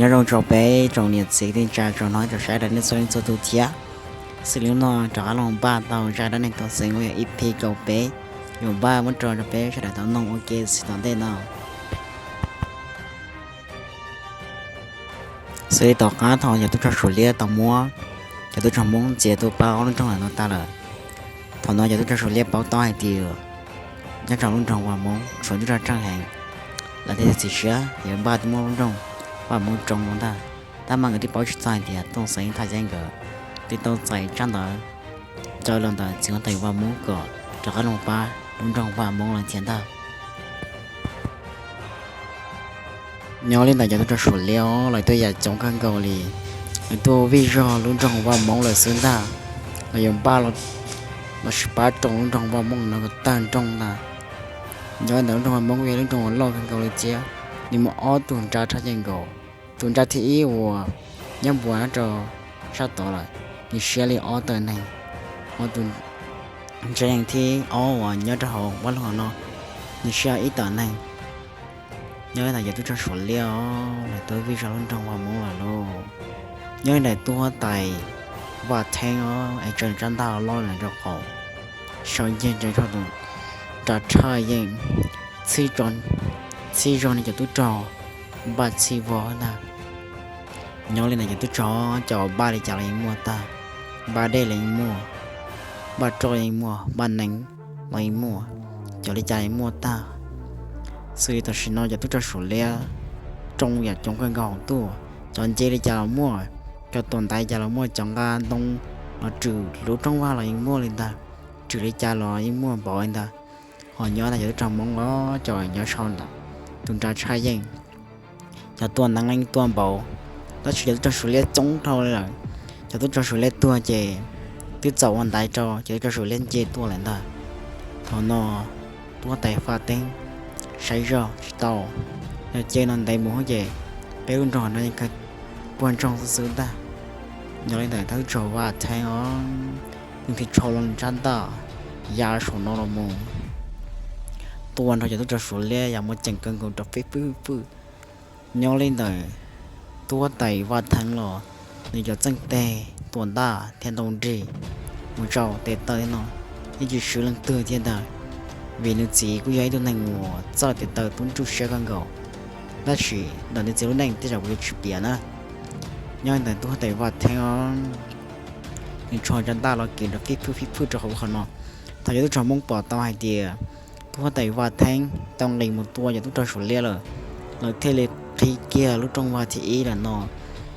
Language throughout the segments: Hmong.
Nyob zoo rau peb tsoom niam txiv kwv tij neej tsa tsoom hnov tsoom saib nej txhua leej txhua tus thiab. Xws li hnub no rov qab los npaj tau zaj dab neeg tuag xeev uas yog E P kaum peb, yuav npaj muab tso rau peb sawv daws tau mloog ua ke txij tom ntej no. Xws li tom qab thaum cov tub rog Suav liab tau muab cov tub rog Hmoob txiav tuaj pab ob lub nroog lawm no tag lawm, thaum no cov tub rog Suav liab paub tau hais tias nyob rau lub nroog Vaj Hmoob tshuav tub rog tsheej heev, lawv thiaj txiav siab yuav npaj tuaj muab lub nroog Vaj Hmoob tsoo no ntag. Tab mas nkawd twb paub tsis txog hais tias Tooj Xeev Thaj Yeeb nkawd twb tau txais tsab ntawv raws los ntawm txiv huab tais Vaj Hmoob kom rov qab los pab lub nroog Vaj Hmoob lawm thiab ntag. Nyob li ntawm cov tub rog Suav liab lawv tuaj yam coob kawg nkaus li, lawv tuaj vij zog lub nroog Vaj Hmoob lawm xwb ntag. Lawv yuav npaj los sis pab tsoo lub nroog Vaj Hmoob no kom tag nroog ntag. Nyob li ntawm lub nroog Vaj Hmoob kuj yog lub nroog uas loj kawg nkaus li thiab, nws muaj ob tug nra tshaj yeej nkaus. Tus nra thib ib uas nyob npuas nyob rau sab tod lawm, nws siab li ob tawm neeg. Ho tus nra yeej thib ob uas nyob rau hauv vaj loog no, nws siab ib tawm neeg. Nyob li ntawm cov tub rog Suav liab os, lawv tuaj vij zog lub nroog Vaj Hmoob lawm lauj. Nyob li ntawm tub huab tais Vaj Theeb os, es tsa tsab ntaj loj loj rau qaum, sau ncig ntsoov rau tus nra tshaj yeej, txhij zog nws cov tub rog npaj txhij vog ntag. Nyob li ntawm cov tub rog, cov npaj li cas los yeej muaj tag, npaj dej los yeej muaj, npaj roj yeej muaj, npaj nees los yeej muaj, cov li cas yeej muaj tag. Xws li tam sim no cov tub rog Suav liab tsoo yam coob kawg nkaus tuaj, cov nce li cas los muaj, cov tuam ntaiv li cas los muaj, cov nqa ntoo los rwm lub rooj vag los yeej muaj li ntag, rwm li cas los yeej muaj npaum li ntag. Ho nyob ntawm cov tub rog Hmoob os, cov nyob sau ntawm tus nra tshaj yeej, cov tua nees yeej tua npaum, tab sis cov tub rog Suav liab coob dhau li lawm. Cov tub rog Suav liab tuag ces twb txaus ua ntaiv rau cov tub rog Suav liab nce tuaj lawm ntag. Thaum no tub huab tais Vaj Theeb saib zoj tsis tau, yog cia no ntev mus ces peb lub nroog no yeej kawg puag ntsoog xwb xwb ntag. Nyob li ntawm thawj tub rog Vaj Theeb os, nws thiaj rho los nws tsab ntaj ya saum no los mus tua nrog cov tub rog Suav liab yam muaj ceem kawg nkaus rau fij fwj fwj. Nyob li ntawm tub huab tais Vaj Theeb los nws cov txeej teg tua ntaj thiab ntoo nrig mus rau tes taw no yeej tsis swb leej twg thiab ntag, vim nws txiv kuj yog ib tug neeg uas txawj tes taw tub ntsuj siab kawg nkaus. Tab sis ntawm nws txiv lub neej tej zaum kuj yuav tsis piam na. Nyob li ntawm tub huab tais Vaj Theeb os, nws rho tsab ntaj los kiv nrov fij fwj fij fwj rau hauv qhov no. Thaum cov tub rog Hmoob pom tau hais tias tub huab tais Vaj Theeb tau nqis mus tua cov tub rog Suav liab lawm, lawv thiaj li qhib kiag lub rooj vag thib ib lawm no.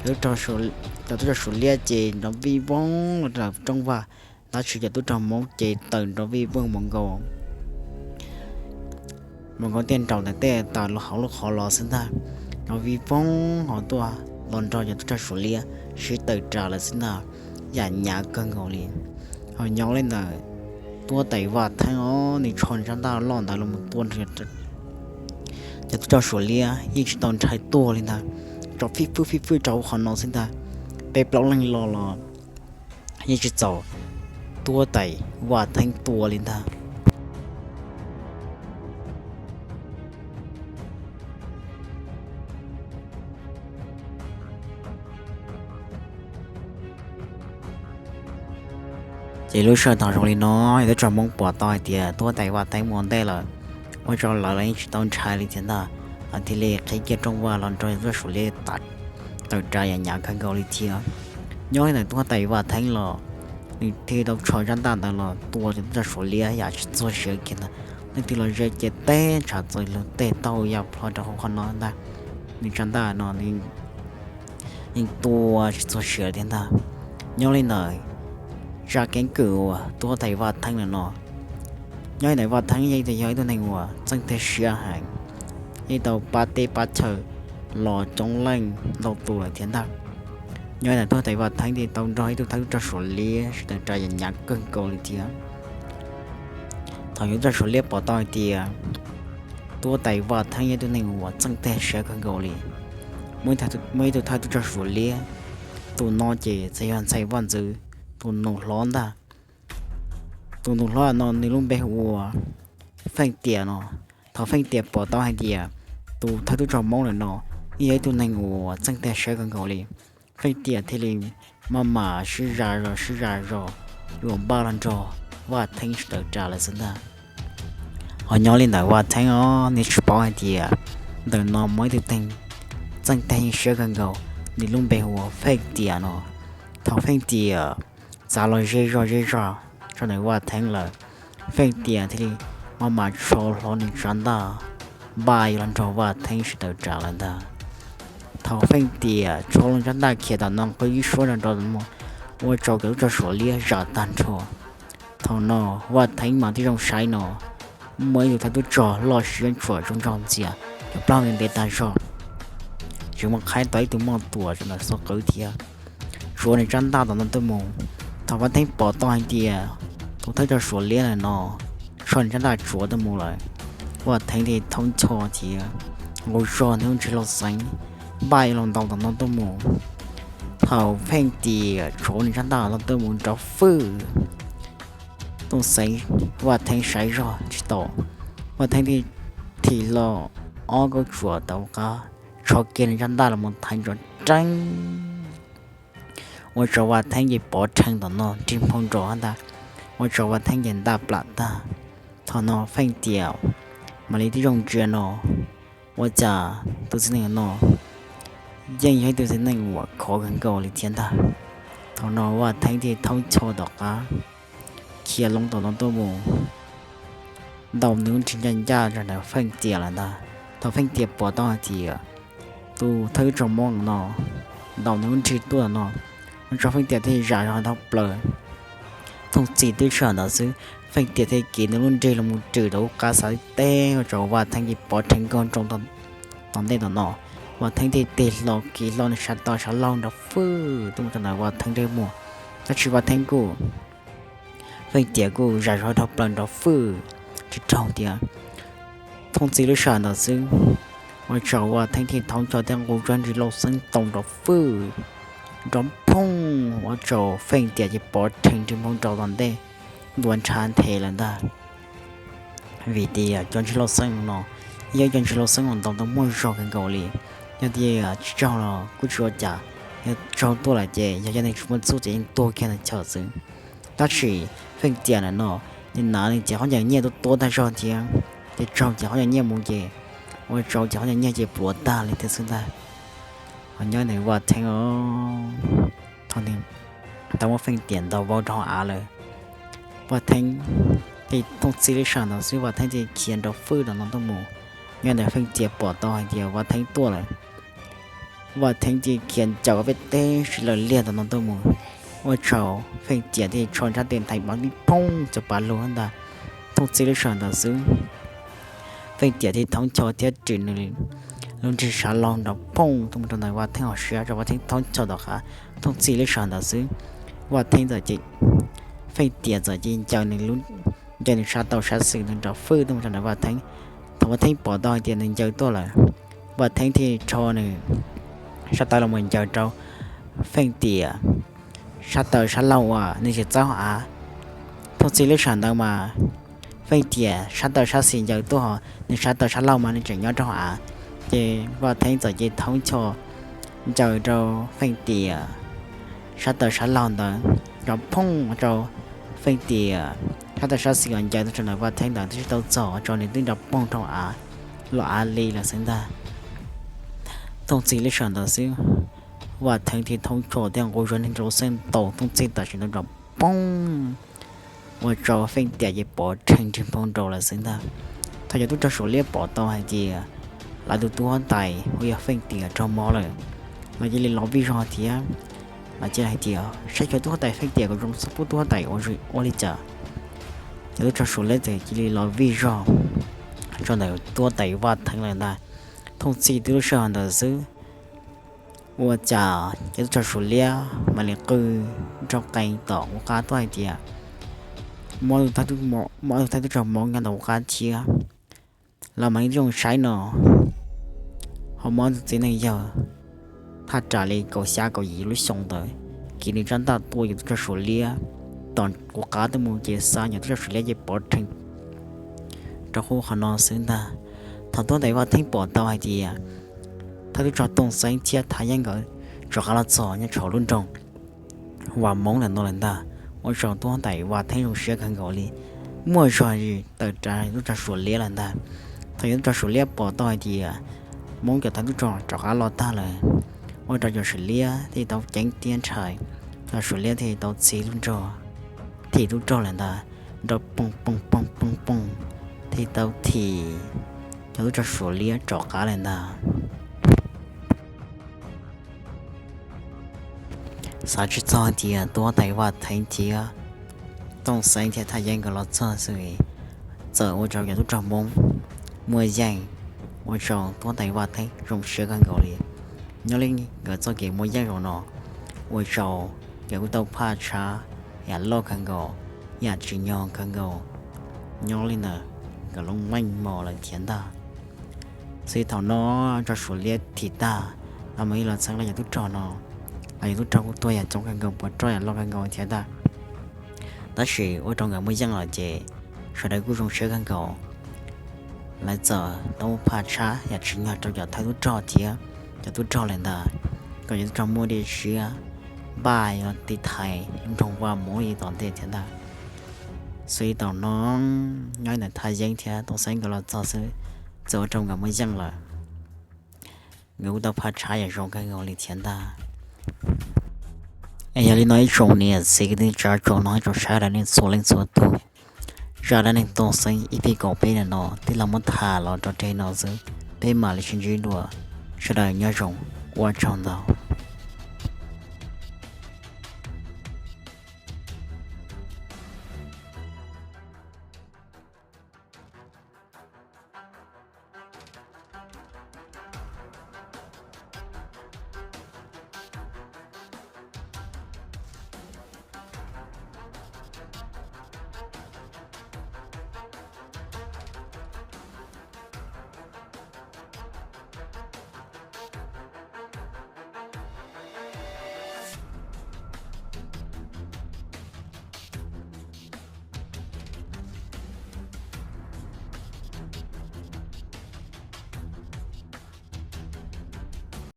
Cov tub rog Suav liab ces nrov vij voog los rau rooj vag, tab sis cov tub rog Hmoob ces tawm nrov vij voog mus nkaus mus nkaus tej nraum ntawm tej taw los hauv lub qhov los xwb ntag. Nrov vij voog ho tuaj los nrog cov tub rog Suav liab sib tawm ras lawm xwb ntag, yam nyav kawg nkaus li. Ho nyob li ntawm tub huab tais Vaj Theeb os, nws rho nws tsab ntaj loj ntawd los mus tua nrog cov tub rog Suav liab yeej tsis tau ntshai tuag li ntag, rov fij fwj fij fwj rau hauv qhov no xwb ntag. Peb plaub leeg los los yeej tsis txaus tub huab tais Vaj Theeb tua li ntag. Ces lub sij hawm thaum zoo li no, yog tub rog Hmoob pom tau hais tias tub huab tais Vaj Theeb mus ua ntej lawm, ua rau lawv los yeej tsis tau ntshai li thiab ntag, lawv thiaj li qhib kiag rooj vag los nrog tub rog Suav liab tawm ras yam nyav kawg nkaus li thiab. Nyob li ntawm tub huab tais Vaj Theeb los nws thiaj tau rho tsab ntaj ntawd los tua cov tub rog Suav liab yam tsis txuag siav kiag ntag. Leej twg los ze ces teb ntshav txawv lug tej taug ya plho rau hauv qhov no ntag. Nws tsab ntaj no nws yeej tua tsis txuag siav thiab ntag. Nyob li ntawm zaj keeb kwm uas tub huab tais Vaj Theeb lawm no, nyob li ntawm Vaj Theeb yeej yog ib tug neeg uas txeej teg siab heev, yeej tau pab teb pab chaw los coob leej ntau tus lawm thiab ntag. Nyob li ntawm tub huab tais Vaj Theeb thiaj tau nrog ib tug thawj tub rog Suav liab sib tawm ras yam nyav kawg nkaus li thiab. Thaum yog tub rog Suav liab pom tau hais tias tub huab tais Vaj Theeb yog ib tug neeg uas txeej teg siab kawg nkaus li, muaj ib tug thawj tub rog Suav liab, tus no ces txawm yog ntxhais vaj ntxwv tus nus hlob ntag. Tus nus hlob no nws lub npe hu ua Feej Tias no. Thaum Feej Tias pom tau hais tias tus thawj tub rog Hmoob lawm no yog ib tug neeg uas txeej teg siab kawg nkaus li. Feej Tiam thiaj li maj mam sib zam zos sib zam zos yuav npaj los nrog Vaj Theeb sawv daws ras lawm xwb ntag. Ho nyob li ntawm Vaj Theeb os, nws tsis paub hais tias ntawm no muaj ib tug neeg txeej teg siab kawg nkaus, nws lub npe hu ua Feej Tiam no. Thaum Feej Tiam txav los ze zog ze zog rau ntawm Vaj Theeb lawm, Feej Tiam thiaj li maj mam tsho hlo nws tsab ntaj npaj yuav los nrog Vaj Theeb sawv daws ras lawm ntag. Thaum Feej Tiam tsho hlo tsab ntaj khiav tom no qw ib suab nrov nrov mus, ua rau cov tub rog Suav liab zam tag nrho. Thaum no Vaj Theeb mas tib zoo saib no, muaj ib tug thawj tub rog loj siab ntsuam zoo nraug ntxias, cov plaub hau ntev tag zog, tseem muaj qhaib tau ib tug moj tuam rau ntawm xub qwb thiab, tsuav nws tsab ntaj tom no tuaj mus. Thaum Vaj Theeb pom tau hais tias tus thawj rog Suav liab ntawm no tsho nws tsab ntaj tsuav tuaj mus lawm, Vaj Theeb thiaj thoob ncho thiab nqus zog nws lub nrig lauj xeeb npaj los ntaus tom no tuaj mus. Thaum Feej Tiam tsuav nws tsab ntaj tom no tuaj mus nrov fwj, Tooj Xeeb, Vaj Theeb saib zog tsis tau, Vaj Theeb thiaj thim hlo ob kauj tsuas tau qab tsho kiag nws tsab ntaj los mus thaiv nrov reeb, ua rau Vaj Theeb ces pov rhees tom no nrig nphoo nroo ntag, ua rau Vaj Theeb ces ntaj plam tag. Thaum no Feej Tiam mam li tib zoo ntsia no, ua cas tus txiv neej no yeej yog ib tug txiv neej uas khov kawg nkaus li thiab ntag. Thaum no Vaj Theeb thiaj thoob ncho tom qab khiav loo tom no tuaj mus, ntaus nws lub nrig ncaj ncaj rau ntawm Feej Tiam lawm ntag. Thaum Feej Tiam pom tau hais tias tus thawj tub rog Hmoob no ntaus nws lub nrig tuaj no, ua rau Feej Tiam thiaj zam zog dhau plaws. Thooj txij tib sij hawm ntawd xwb, Feej Tiam thiaj kiv nws lub nrig los mus rwm rau hauv qab xav teb, ua rau Vaj Theeb ces pov rhees nkaug nroo tom ntej tom no. Vaj Theeb thiaj tig hlo kiv hlo nws sab taw sab laug nrov fwj tuaj mus rau ntawm Vaj Theeb ntsej muag, tab sis Vaj Theeb kuj, Feej Tiam kuj zam zog dhau plaws nrov fwj tsis raug thiab. Thooj txij lub sij hawm ntawd xwb, ua rau Vaj Theeb thiaj thoob ncho thiab nqus zog nrig lauj xeeb ntaus nrov fwj, nrov phooj, ua rau Feej Tiam ces pov rhees nrig nphoo nroo tom ntej ntua ntshav nthe lawm ntag. Vim tias cov nrig lauj xeeb no yog cov nrig lauj xeeb uas ntaus tau muaj zog kawg nkaus li, yog tias tsis raug los kuj tsis ua cas, yog raug tuaj lawm ces yog cov neeg tsis muaj txuj ces yeej tuag kiag ntawm chaw xwb. Tab sis Feej Tiam ntawm no, nws hnav nws cov khaub ncaws nyiaj tuab tuab tag zog thiab, ces raug cov khaub ncaws nyiaj mus ces ua rau cov khaub ncaws nyiaj ces pluav tag li thiab xwb ntag. Ho nyob ntawm Vaj Theeb os, thaum nws tau muab Feej Tiam ntaus vau rau hauv av lawm, Vaj Theeb thiaj thooj txij lub sij hawm ntawd xwb Vaj Theeb thiaj khiav nrov fwj tom no tuaj mus. Nyob ntawm Feej Tiam pom tau hais tias Vaj Theeb tuaj lawm, Vaj Theeb thiaj khiav ncaws peb teb si lawm liag tom no tuaj mus, ua rau Feej Tiam thiaj tsho ntsab tes nthaiv npav tib phooj cov pas lug ntag. Thooj txij lub sij hawm ntawd xwb, Feej Tiam thiaj thoob ncho thiab rwm nws lub nrig sab laug nrov phooj tuaj mus rau ntawm Vaj Theeb hauv siab, rau Vaj Theeb thoob ncho tom qab. Thooj txij lub sij hawm ntawd xwb, Vaj Theeb txawm ces, Feej Tiam txawm ces ncaws nws lub, ncaws nws sab taw sab xis ntawd nrov fwj tuaj mus rau ntawm Vaj Theeb. Thaum Vaj Theeb pom tau hais tias nws ncaws tuaj lawm, Vaj Theeb thiaj rho nws sab taw los mus ncaws rau Feej Tiam sab taw sab laug uas nws tseem txawb hauv av. Thooj txij lub sij hawm ntawd mas Feej Tiam sab taw sab xis ncaws tuaj, ho nws sab taw sab laug mas nws tseem nyob rau hauv av. Ces Vaj Theeb txawm ces thoob ncho ncaws rau Feej Tiam sab taw sab laug ntawd, nrov phooj rau Feej Tiam sab taw sab xis uas ncaws tuaj rau ntawm Vaj Theeb ntawd twb tsis tau txog, ua rau nws twb nrov phooj rau av, los av li lawm xwb ntag. Thooj txij lub sij hawm ntawd xwb, Vaj Theeb thiaj thoob ncho thiab nqus zog nrig lauj xeeb ntaus thooj txij tam sim ntawd nrov phooj, ua rau Feej Tiam ces pov rhees nrig nphoo nroo lawm xwb ntag. Thaum cov tub rog Suav liab pom tau hais tias lawv tus tub huab tais uas yog Feej Tiam raug mob lawm, lawv cia li los vij zog thiab. Lawv cia li hais tias saib cov tub huab tais Feej Tiam kom zoo xwb, pub tub huab tais ua zoo ua li cas. Cov tub rog Suav liab txawm cia li los vij zog rau ntawm tub huab tais Vaj Theeb lawm ntag. Thooj txij tib lub sij hawm ntawd xwb, ua cas cov tub rog Suav liab mam li qw nrov qees tom kuv qab tuaj hais tias muaj tus thawj tub rog Hmoob nyob ntawm kuv qab thiab. Lawv mam li zoo saib no, ho muaj tus txiv neej yawg thaj tsam li kaum xya kaum yim lub xyoo ntawd, kiv nws tsab ntaj tua cov tub rog Suav liab tom kuv qab tuaj mus ces xa cov tub rog Suav liab ces pov rhees rau qhov no xwb ntag. Thaum tub huab tais Vaj Theeb pom tau hais tias Thawj tub rog Tooj Xeeb thiab Thaj Yeeb nkawd rov qab los txog nyob rau lub nroog Vaj Hmoob ntawm no lawm ntag. Ua rau Tuab Tais Vaj Theeb zoo siab kawg nkaus li, muaj zog tawm rau tub rog Suav Liab lawm ntag. Thaum yog tub rog Suav Liab pom tau hais tias Hmoob cov thawj tub rog rov qab los tag lawm, ua rau cov Suav Liab thiaj tau ceeb tiab ntshai, cov Suav Liab thiaj tau txhij lub nroog, thim tub rog lawm ntag. Nrov poog poog poog poog poog, thiaj tau thim cov tub rog Suav Liab rov qab lawm ntag. Xav tsis txog tias Tuab Tais Vaj Theeb thiab Tooj Xeeb thiab Thaj Yeeb nkawd los txog xwb, txawm ua rau cov tub rog Hmoob muaj yeej, ua rau Tuab Tais Vaj Theeb zoo siab kawg nkaus li. Nyob li nkawd txoj kev muaj yeej zaum no, ua rau nkawd kuj tau phaj tshab yam loj kawg nkaus, yam tsim nyog kawg nkaus. Nyob li ntawd nkawd lub meej mom lawm thiab ntag. Xws li thaum no tub rog Suav Liab thim tag, los mus ib los txheeb los cov tub rog no, los cov tub rog kuj tuag yam coob kawg nkaus, puas roj yam loj kawg nkaus thiab ntag. Tab sis ua rau nkawd muaj yeej lawm ces sawv daws kuj zoo siab kawg nkaus. Lawv txawm tau muab phaj tshab yam tsim nyog rau cov thawj tub rog thiab cov tub rog lawm ntag, kom cov tub rog muaj dej siab npaj yuav tiv thaiv lub nroog Vaj Hmoob li tom ntej thiab ntag. Xws li thaum no nyob ntawm Thaj Yeeb thiab Tooj Xeeb nkawd los txog xwb, txawm ua rau nkawd muaj yeej lawm. Nkawd kuj tau phaj tshab yam zoo kawg nkaus li thiab ntag. Es yog li no ib tsoom niam txiv kwv tij neej tsa tsoom mloog tsoom saib dab neeg txhua leej txhua tus, zaj dab neeg Tooj Xeeb ib peb kaum peb ntawm no tij laug muab tham los rau txij no xwb, peb mam li sib ntsib dua, sawv daws nyob zoo, ua tsaug ntau.